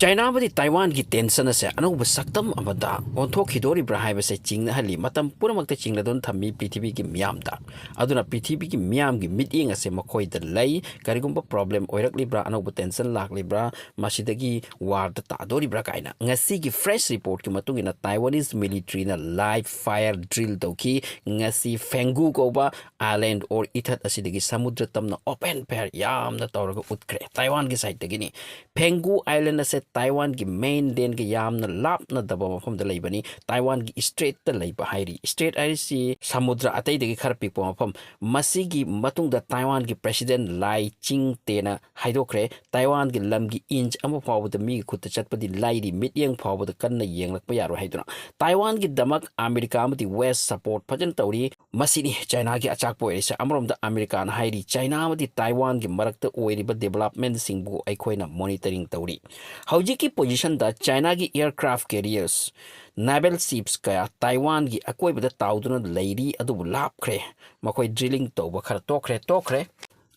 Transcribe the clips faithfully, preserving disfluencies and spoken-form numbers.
China ꯑꯃꯗꯤ ꯇꯥꯏꯋꯥꯟꯒꯤ tension ꯑꯁꯦ ꯑꯅꯧꯕ ꯁꯛꯇꯝ ꯑꯃꯗ ꯑꯣꯟꯊꯣꯛꯈꯤꯗꯣꯔꯤꯕ꯭ꯔꯥ ꯍꯥꯏꯕꯁꯦ ꯆꯤꯡꯅꯍꯜꯂꯤ꯫ ꯃꯇꯝ ꯄꯨꯝꯅꯃꯛꯇ ꯆꯤꯡꯅꯗꯨꯅ ꯊꯝꯃꯤ ꯄ꯭ꯔꯤꯊꯤꯕꯤꯒꯤ ꯃꯤꯌꯥꯝꯗ꯫ ꯑꯗꯨꯅ ꯄ꯭ꯔꯤꯊꯤꯕꯤꯒꯤ ꯃꯤꯌꯥꯝꯒꯤ ꯃꯤꯠꯌꯦꯡ ꯑꯁꯦ ꯃꯈꯣꯏꯗ ꯂꯩ꯫ ꯀꯔꯤꯒꯨꯝꯕ ꯄ꯭ꯔꯣꯕ꯭ꯂꯦꯝ ꯑꯣꯏꯔꯛꯂꯤꯕ꯭ꯔꯥ, ꯑꯅꯧꯕ ꯇꯦꯟꯁꯟ ꯂꯥꯛꯂꯤꯕ꯭ꯔꯥ, ꯃꯁꯤꯗꯒꯤ ꯋꯥꯔꯗ ꯇꯥꯗꯣꯔꯤꯕ꯭ꯔꯥ ꯀꯥꯏꯅ꯫ ꯉꯁꯤꯒꯤ ꯐ꯭ꯔꯦꯁ ꯔꯤꯄꯣꯔꯠꯀꯤ ꯃꯇꯨꯡ ꯏꯟꯅ ꯇꯥꯏꯋꯥꯅꯤꯁ ꯃꯤꯂꯤꯇ꯭ꯔꯤꯅ ꯂꯥꯏꯚ ꯐꯥꯌꯔ ꯗ꯭ꯔꯤꯜ ꯇꯧꯈꯤ꯫ ꯉꯁꯤ ꯐꯦꯡꯒꯨ ꯀꯧꯕ ꯑꯥꯏꯂꯦꯟ ꯑꯣꯔ ꯏꯊꯠ ꯑꯁꯤꯗꯒꯤ ꯁꯃꯨꯗ꯭ꯔ ꯇꯝꯅ ꯑꯣꯄꯦꯟ ꯐꯥꯌꯔ ꯌꯥꯝꯅ ꯇꯧꯔꯒ ꯎꯠꯈ꯭ꯔꯦ꯫ ꯇꯥꯏꯋꯥꯟꯒꯤ ꯁꯥꯏꯠꯇꯒꯤꯅꯤ꯫ ꯐꯦꯡꯒꯨ ꯑꯥꯏꯂꯦꯟ ꯑꯁꯦ ꯇꯥꯏꯋꯥꯟꯒꯤ ꯃꯦꯟꯂꯦꯟꯒ ꯌꯥꯝꯅ ꯂꯥꯞꯅꯗꯕ ꯃꯐꯝꯗ ꯂꯩꯕꯅꯤ꯫ ꯇꯥꯏꯋꯥꯟꯒꯤ ꯏꯁꯇ꯭ꯔꯦꯠꯇ ꯂꯩꯕ ꯍꯥꯏꯔꯤ꯫ ꯏꯁꯇ꯭ꯔꯦꯠ ꯍꯥꯏꯔꯤꯁꯤ ꯁꯃꯨꯗ꯭ꯔ ꯑꯇꯩꯗꯒꯤ ꯈꯔ ꯄꯤꯛꯄ ꯃꯐꯝ꯫ ꯃꯁꯤꯒꯤ ꯃꯇꯨꯡꯗ ꯇꯥꯏꯋꯥꯟꯒꯤ ꯄ꯭ꯔꯦꯁꯤꯗꯦꯟ ꯂꯥꯏ ꯆꯤꯡ ꯇꯦꯅ ꯍꯥꯏꯗꯣꯛꯈ꯭ꯔꯦ, ꯇꯥꯏꯋꯥꯟꯒꯤ ꯂꯝꯒꯤ ꯏꯟꯆ ꯑꯃ ꯐꯥꯎꯕꯗ ꯃꯤꯒꯤ ꯈꯨꯠꯇ ꯆꯠꯄꯗꯤ ꯂꯥꯏꯔꯤ, ꯃꯤꯠꯌꯦꯡ ꯐꯥꯎꯕꯗ ꯀꯟꯅ ꯌꯦꯡꯂꯛꯄ ꯌꯥꯔꯣꯏ ꯍꯥꯏꯗꯨꯅ꯫ ꯇꯥꯏꯋꯥꯟꯒꯤꯗꯃꯛ ꯑꯃꯦꯔꯤꯀꯥ ꯑꯃꯗꯤ ꯋꯦꯁ ꯁꯄꯣꯔꯠ ꯐꯖꯅ ꯇꯧꯔꯤ꯫ ꯃꯁꯤꯅꯤ ꯆꯥꯏꯅꯥꯒꯤ ꯑꯆꯥꯛꯄ ꯑꯣꯏꯔꯤꯁꯦ꯫ ꯑꯃꯔꯣꯝꯗ ꯑꯃꯦꯔꯤꯀꯥꯅ ꯍꯥꯏꯔꯤ, ꯆꯥꯏꯅꯥ ꯑꯃꯗꯤ ꯇꯥꯏꯋꯥꯟꯒꯤ ꯃꯔꯛꯇ ꯑꯣꯏꯔꯤꯕ ꯗꯤꯕꯦꯂꯞꯃꯦꯟꯁꯤꯡꯕꯨ ꯑꯩꯈꯣꯏꯅ ꯃꯣꯅꯤꯇꯔꯤꯡ ꯇꯧꯔꯤ꯫ ꯍꯧꯖꯤꯛꯀꯤ ꯄꯣꯖꯤꯁꯟꯗ ꯆꯥꯏꯅꯥꯒꯤ ꯑꯦꯌꯔꯀ꯭ꯔꯥꯐ ꯀꯦꯔꯤꯌꯔꯁ, ꯅꯦꯚꯦꯜ ꯁꯤꯞꯁ ꯀꯌꯥ ꯇꯥꯏꯋꯥꯟꯒꯤ ꯑꯀꯣꯏꯕꯗ ꯇꯥꯎꯗꯨꯅ ꯂꯩꯔꯤ, ꯑꯗꯨꯕꯨ ꯂꯥꯞꯈ꯭ꯔꯦ꯫ ꯃꯈꯣꯏ ꯗ꯭ꯔꯤꯂꯤꯡ ꯇꯧꯕ ꯈꯔ ꯇꯣꯛꯈ꯭ꯔꯦ, ꯇꯣꯛꯈ꯭ꯔꯦ꯫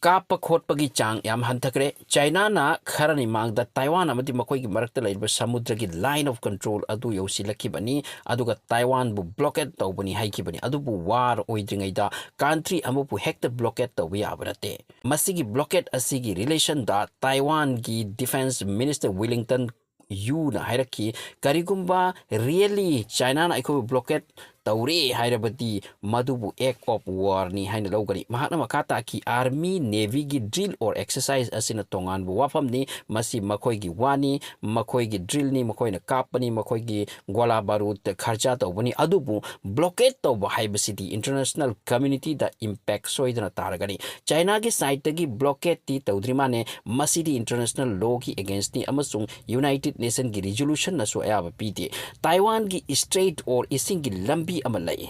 ꯀꯥꯞꯄ ꯈꯣꯠꯄꯒꯤ ꯆꯥꯡ ꯌꯥꯝ ꯍꯟꯊꯈ꯭ꯔꯦ꯫ ꯆꯥꯏꯅꯥꯅ ꯈꯔꯅꯤ ꯃꯥꯡꯗ ꯇꯥꯏꯋꯥꯟ ꯑꯃꯗꯤ ꯃꯈꯣꯏꯒꯤ ꯃꯔꯛꯇ ꯂꯩꯔꯤꯕ ꯁꯃꯨꯗ꯭ꯔꯒꯤ line of control ꯑꯗꯨ ꯌꯧꯁꯤꯜꯂꯛꯈꯤꯕꯅꯤ, ꯑꯗꯨꯒ ꯇꯥꯏꯋꯥꯟꯕꯨ ꯕ꯭ꯂꯣꯀꯦꯠ ꯇꯧꯕꯅꯤ ꯍꯥꯏꯈꯤꯕꯅꯤ꯫ ꯑꯗꯨꯕꯨ ꯋꯥꯔ ꯑꯣꯏꯗ꯭ꯔꯤꯉꯩꯗ ꯀꯟꯇ꯭ꯔꯤ ꯑꯃꯕꯨ ꯍꯦꯛꯇ ꯕ꯭ꯂꯣꯀꯦꯠ ꯇꯧꯕ ꯌꯥꯕ ꯅꯠꯇꯦ꯫ ꯃꯁꯤꯒꯤ ꯕ꯭ꯂꯣꯀꯦꯠ ꯑꯁꯤꯒꯤ ꯔꯤꯂꯦꯁꯟꯗ ꯇꯥꯏꯋꯥꯟꯒꯤ ꯗꯤꯐꯦꯟꯁ ꯃꯤꯅꯤꯁꯇꯔ ꯋꯤꯂꯤꯡꯇꯟ ꯌꯨꯅ ꯍꯥꯏꯔꯛꯈꯤ, ꯀꯔꯤꯒꯨꯝꯕ really ꯆꯥꯏꯅꯥꯅ ꯑꯩꯈꯣꯏꯕꯨ ꯕ꯭ꯂꯣꯀꯦꯠ ꯇꯧꯔꯦ ꯍꯥꯏꯔꯕꯗꯤ ꯃꯗꯨꯕꯨ act of warꯅꯤ ꯍꯥꯏꯅ ꯂꯧꯒꯅꯤ꯫ ꯃꯍꯥꯛꯅ ꯃꯈꯥ ꯇꯥꯈꯤ, ꯑꯥꯔꯃꯤ ꯅꯦꯚꯤꯒꯤ ꯗ꯭ꯔꯤꯜ ꯑꯣꯔ ꯑꯦꯛꯁꯔꯁꯥꯏꯖ ꯑꯁꯤꯅ ꯇꯣꯉꯥꯟꯕ ꯋꯥꯐꯝꯅꯤ꯫ ꯃꯁꯤ ꯃꯈꯣꯏꯒꯤ ꯋꯥꯅꯤ, ꯃꯈꯣꯏꯒꯤ ꯗ꯭ꯔꯤꯜꯅꯤ, ꯃꯈꯣꯏꯅ ꯀꯥꯞꯄꯅꯤ, ꯃꯈꯣꯏꯒꯤ ꯒꯣꯂꯥ ꯕꯥꯔꯨꯗ ꯈꯔꯆꯥ ꯇꯧꯕꯅꯤ꯫ ꯑꯗꯨꯕꯨ ꯕ꯭ꯂꯣꯀꯦꯠ ꯇꯧꯕ ꯍꯥꯏꯕꯁꯤꯗꯤ ꯏꯟꯇꯔꯅꯦꯁꯅꯦꯜ ꯀꯝꯃ꯭ꯌꯨꯅꯤꯇꯤꯗ ꯏꯝꯄꯦꯛ ꯁꯣꯏꯗꯅ ꯇꯥꯔꯒꯅꯤ꯫ ꯆꯥꯏꯅꯥꯒꯤ ꯁꯥꯏꯠꯇꯒꯤ ꯕ꯭ꯂꯣꯀꯦꯠꯇꯤ ꯇꯧꯗ꯭ꯔꯤ ꯃꯥꯅꯦ, ꯃꯁꯤꯗꯤ ꯏꯟꯇꯔꯅꯦꯁꯅꯦꯜ ꯂꯣꯒꯤ ꯑꯦꯒꯦꯟꯁꯅꯤ ꯑꯃꯁꯨꯡ ꯌꯨꯅꯥꯏꯇꯦꯗ ꯅꯦꯁꯟꯒꯤ ꯔꯤꯖꯣꯂꯨꯁꯟꯅꯁꯨ ꯑꯌꯥꯕ ꯄꯤꯗꯦ꯫ ꯇꯥꯏꯋꯥꯟꯒꯤ ꯏꯁꯇ꯭ꯔꯦꯠ ꯑꯣꯔ ꯏꯁꯤꯡꯒꯤ ꯂꯝꯕꯤ ꯑꯃ ꯂꯩ,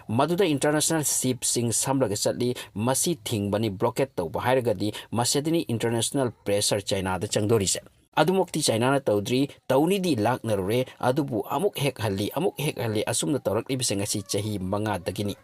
ꯃꯗꯨꯗ ꯏꯟꯇꯔꯅꯦꯁꯅꯦꯜ ꯁꯤꯞꯁꯤꯡ ꯁꯝꯂꯒ ꯆꯠꯂꯤ꯫ ꯃꯁꯤ ꯊꯤꯡꯕꯅꯤ꯫ ꯕ꯭ꯂꯣꯀꯦꯠ ꯇꯧꯕ ꯍꯥꯏꯔꯒꯗꯤ ꯃꯁꯤꯗꯅꯤ ꯏꯟꯇꯔꯅꯦꯁꯅꯦꯜ ꯄ꯭ꯔꯦꯁꯔ ꯆꯥꯏꯅꯥꯗ ꯆꯪꯗꯣꯔꯤꯁꯦ꯫ ꯑꯗꯨꯃꯛꯇꯤ ꯆꯥꯏꯅꯥꯅ ꯇꯧꯗ꯭ꯔꯤ, ꯇꯧꯅꯤꯗꯤ ꯂꯥꯛꯅꯔꯨꯔꯦ, ꯑꯗꯨꯕꯨ ꯑꯃꯨꯛ ꯍꯦꯛ ꯍꯜꯂꯤ, ꯑꯃꯨꯛ ꯍꯦꯛ ꯍꯜꯂꯤ꯫ ꯑꯁꯨꯝꯅ ꯇꯧꯔꯛꯂꯤꯕꯁꯦ ꯉꯁꯤ ꯆꯍꯤ ꯃꯉꯥꯗꯒꯤꯅꯤ꯫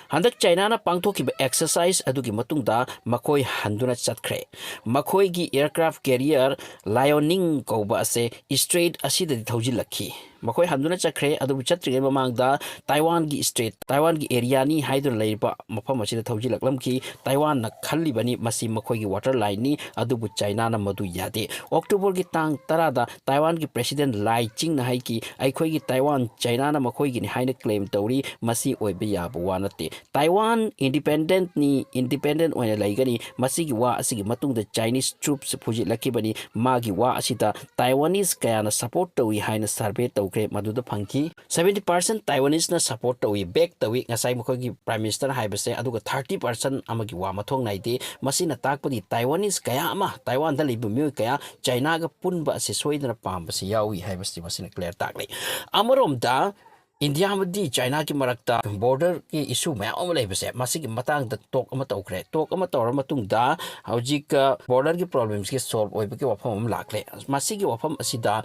ꯍꯟꯗꯛ ꯆꯥꯏꯅꯥꯅ ꯄꯥꯡꯊꯣꯛꯈꯤꯕ ꯑꯦꯛꯁꯔꯁꯥꯏꯁ ꯑꯗꯨꯒꯤ ꯃꯇꯨꯡꯗ ꯃꯈꯣꯏ ꯍꯟꯗꯨꯅ ꯆꯠꯈ꯭ꯔꯦ꯫ ꯃꯈꯣꯏꯒꯤ ꯑꯦꯌꯔꯀ꯭ꯔꯥꯐ ꯀꯦꯔꯤꯌꯔ ꯂꯥꯏꯑꯣꯅꯤꯡ ꯀꯧꯕ ꯑꯁꯦ ꯏꯁꯇ꯭ꯔꯦꯠ ꯑꯁꯤꯗꯗꯤ ꯊꯧꯖꯤꯜꯂꯛꯈꯤ꯫ ꯃꯈꯣꯏ ꯍꯟꯗꯨꯅ ꯆꯠꯈ꯭ꯔꯦ, ꯑꯗꯨꯕꯨ ꯆꯠꯇ꯭ꯔꯤꯉꯩ ꯃꯃꯥꯡꯗ ꯇꯥꯏꯋꯥꯟꯒꯤ ꯏꯁꯇ꯭ꯔꯦꯠ, ꯇꯥꯏꯋꯥꯟꯒꯤ ꯑꯦꯔꯤꯌꯥꯅꯤ ꯍꯥꯏꯗꯨꯅ ꯂꯩꯔꯤꯕ ꯃꯐꯝ ꯑꯁꯤꯗ ꯊꯧꯖꯤꯜꯂꯛꯂꯝꯈꯤ꯫ ꯇꯥꯏꯋꯥꯟꯅ ꯈꯜꯂꯤꯕꯅꯤ ꯃꯁꯤ ꯃꯈꯣꯏꯒꯤ ꯋꯥꯇꯔ ꯂꯥꯏꯟꯅꯤ, ꯑꯗꯨꯕꯨ ꯆꯥꯏꯅꯥꯅ ꯃꯗꯨ ꯌꯥꯗꯦ꯫ ꯑꯣꯛꯇꯣꯕꯔꯒꯤ ꯇꯥꯡ ꯇꯔꯥꯗ ꯇꯥꯏꯋꯥꯟꯒꯤ ꯄ꯭ꯔꯦꯁꯤꯗꯦꯟ ꯂꯥꯏ ꯆꯤꯡꯅ ꯍꯥꯏꯈꯤ, "ꯑꯩꯈꯣꯏꯒꯤ ꯇꯥꯏꯋꯥꯟ ꯆꯥꯏꯅꯥꯅ ꯃꯈꯣꯏꯒꯤꯅꯤ ꯍꯥꯏꯅ ꯀ꯭ꯂꯦꯝ ꯇꯧꯔꯤ, ꯃꯁꯤ ꯑꯣꯏꯕ ꯌꯥꯕ ꯋꯥ ꯅꯠꯇꯦ꯫ ꯇꯥꯏꯋꯥꯟ ꯏꯟꯗꯤꯄꯦꯟꯗꯦꯟꯠꯅꯤ, ꯏꯟꯗꯤꯄꯦꯟꯗꯦꯟ ꯑꯣꯏꯅ ꯂꯩꯒꯅꯤ꯫ ꯃꯁꯤꯒꯤ ꯋꯥ ꯑꯁꯤꯒꯤ ꯃꯇꯨꯡꯗ ꯆꯥꯏꯅꯤꯁ ꯇ꯭ꯔꯨꯞꯁ ꯐꯨꯖꯤꯜꯂꯛꯈꯤꯕꯅꯤ꯫ ꯃꯥꯒꯤ ꯋꯥ ꯑꯁꯤꯗ ꯇꯥꯏꯋꯥꯅꯤꯁ ꯀꯌꯥꯅ ꯁꯄꯣꯔꯠ ꯇꯧꯏ ꯍꯥꯏꯅ ꯁꯔꯚꯦ ꯇꯧꯈ꯭ꯔꯦ, ꯃꯗꯨꯗ ꯐꯪꯈꯤ꯫ ꯁꯚꯦꯟꯇꯤ ꯄꯥꯔꯁꯦꯟ ꯇꯥꯏꯋꯥꯅꯤꯁꯅ ꯁꯄꯣꯔꯠ ꯇꯧꯏ, ꯕꯦꯛ ꯇꯧꯏ, ꯉꯁꯥꯏ ꯃꯈꯣꯏꯒꯤ ꯄ꯭ꯔꯥꯏꯝ ꯃꯤꯅꯤꯁꯇꯔ ꯍꯥꯏꯕꯁꯦ, ꯑꯗꯨꯒ ꯊꯥꯔꯇꯤ ꯄꯥꯔꯁꯦꯟ ꯑꯃꯒꯤ ꯋꯥ ꯃꯊꯧ ꯅꯥꯏꯗꯦ꯫ ꯃꯁꯤꯅ ꯇꯥꯛꯄꯗꯤ ꯇꯥꯏꯋꯥꯅꯤꯁ ꯀꯌꯥ ꯑꯃ, ꯇꯥꯏꯋꯥꯟꯗ ꯂꯩꯕ ꯃꯤꯑꯣꯏ ꯀꯌꯥ ꯆꯥꯏꯅꯥꯒ ꯄꯨꯟꯕ ꯑꯁꯤ ꯁꯣꯏꯗꯅ ꯄꯥꯝꯕꯁꯤ ꯌꯥꯎꯏ ꯍꯥꯏꯕꯁꯤ ꯃꯁꯤꯅ ꯀ꯭ꯂꯤꯌꯥꯔ ꯇꯥꯛꯂꯤ꯫ ꯑꯃꯔꯣꯝꯗ ꯏꯟꯗꯤꯌꯥ ꯑꯃꯗꯤ ꯆꯥꯏꯅꯥꯒꯤ ꯃꯔꯛꯇ ꯕꯣꯔꯗꯔꯒꯤ ꯏꯁꯨ ꯃꯌꯥꯝ ꯑꯃ ꯂꯩꯕꯁꯦ, ꯃꯁꯤꯒꯤ ꯃꯇꯥꯡꯗ ꯇꯣꯛ ꯑꯃ ꯇꯧꯈ꯭ꯔꯦ꯫ ꯇꯣꯛ ꯑꯃ ꯇꯧꯔ ꯃꯇꯨꯡꯗ ꯍꯧꯖꯤꯛ, ꯑ, ꯕꯣꯔꯗꯔꯒꯤ ꯄ꯭ꯔꯣꯕ꯭ꯂꯦꯝꯁꯤꯒꯤ ꯁꯣꯜꯕ ꯑꯣꯏꯕꯒꯤ ꯋꯥꯐꯝ ꯑꯃ ꯂꯥꯛꯂꯦ꯫ ꯃꯁꯤꯒꯤ ꯋꯥꯐꯝ ꯑꯁꯤꯗ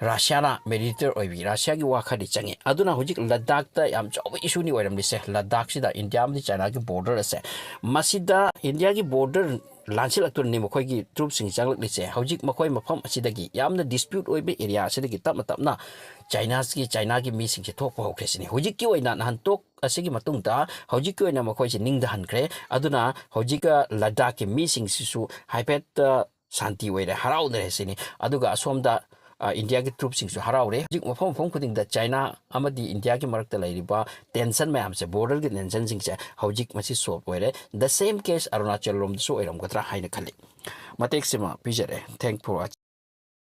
ꯔꯁꯤꯌꯥꯅ ꯃꯦꯗꯤꯌꯦꯇꯔ ꯑꯣꯏꯕꯤ, ꯔꯁꯤꯌꯥꯒꯤ ꯋꯥ ꯈꯔꯗꯤ ꯆꯪꯉꯤ꯫ ꯑꯗꯨꯅ ꯍꯧꯖꯤꯛ ꯂꯗꯥꯛꯇ ꯌꯥꯝ ꯆꯥꯎꯕ ꯏꯁꯨꯅꯤ ꯑꯣꯏꯔꯝꯂꯤꯁꯦ꯫ ꯂꯗꯥꯛꯁꯤꯗ ꯏꯟꯗꯤꯌꯥ ꯑꯃꯗꯤ ꯆꯥꯏꯅꯥꯒꯤ ꯕꯣꯔꯗꯔ ꯑꯁꯦ, ꯃꯁꯤꯗ ꯏꯟꯗꯤꯌꯥꯒꯤ ꯕꯣꯔꯗꯔ ꯂꯥꯟꯁꯤꯜꯂꯛꯇꯨꯅꯅꯤ ꯃꯈꯣꯏꯒꯤ ꯇ꯭ꯔꯨꯞꯁꯤꯡ ꯆꯪꯂꯛꯂꯤꯁꯦ꯫ ꯍꯧꯖꯤꯛ ꯃꯈꯣꯏ ꯃꯐꯝ ꯑꯁꯤꯗꯒꯤ, ꯌꯥꯝꯅ ꯗꯤꯁꯄ꯭ꯌꯨꯠ ꯑꯣꯏꯕ ꯑꯦꯔꯤꯌꯥ ꯑꯁꯤꯗꯒꯤ ꯇꯞꯅ ꯇꯞꯅ ꯆꯥꯏꯅꯥꯁꯀꯤ, ꯆꯥꯏꯅꯥꯒꯤ ꯃꯤꯁꯤꯡꯁꯦ ꯊꯣꯛꯄ ꯍꯧꯈ꯭ꯔꯦ ꯁꯤꯅꯤ꯫ ꯍꯧꯖꯤꯛꯀꯤ ꯑꯣꯏꯅ ꯅꯍꯥꯟ ꯇꯣꯛ ꯑꯁꯤꯒꯤ ꯃꯇꯨꯡꯗ ꯍꯧꯖꯤꯛꯀꯤ ꯑꯣꯏꯅ ꯃꯈꯣꯏꯁꯦ ꯅꯤꯡꯗ ꯍꯟꯈ꯭ꯔꯦ꯫ ꯑꯗꯨꯅ ꯍꯧꯖꯤꯛ, ꯑ, ꯂꯗꯥꯛꯀꯤ ꯃꯤꯁꯤꯡꯁꯤꯁꯨ ꯍꯥꯏꯐꯦꯠ, ꯑ, ꯁꯥꯟꯇꯤ ꯑꯣꯏꯔꯦ, ꯍꯔꯥꯎꯅꯔꯦ ꯁꯤꯅꯤ꯫ ꯑꯗꯨꯒ ꯑꯁꯣꯝꯗ, ꯑ, ꯏꯟꯗꯤꯌꯥꯒꯤ ꯇ꯭ꯔꯨꯞꯁꯤꯡꯁꯨ ꯍꯔꯥꯎꯔꯦ꯫ ꯍꯧꯖꯤꯛ ꯃꯐꯝ ꯃꯐꯝ ꯈꯨꯗꯤꯡꯗ ꯆꯥꯏꯅꯥ ꯑꯃꯗꯤ ꯏꯟꯗꯤꯌꯥꯒꯤ ꯃꯔꯛꯇ ꯂꯩꯔꯤꯕ ꯇꯦꯟꯁꯟ ꯃꯌꯥꯝꯁꯦ, ꯕꯣꯔꯗꯔꯒꯤ ꯇꯦꯟꯁꯟꯁꯤꯡꯁꯦ ꯍꯧꯖꯤꯛ ꯃꯁꯤ ꯁꯣꯜꯕ ꯑꯣꯏꯔꯦ꯫ The same case ꯑꯔꯨꯅꯥꯆꯜ ꯂꯣꯝꯗꯁꯨ ꯑꯣꯏꯔꯝꯒꯗ꯭ꯔꯥ ꯍꯥꯏꯅ ꯈꯜꯂꯤ꯫ ꯃꯇꯦꯛꯁꯤꯃ ꯄꯤꯖꯔꯦ꯫ Thank for watching꯫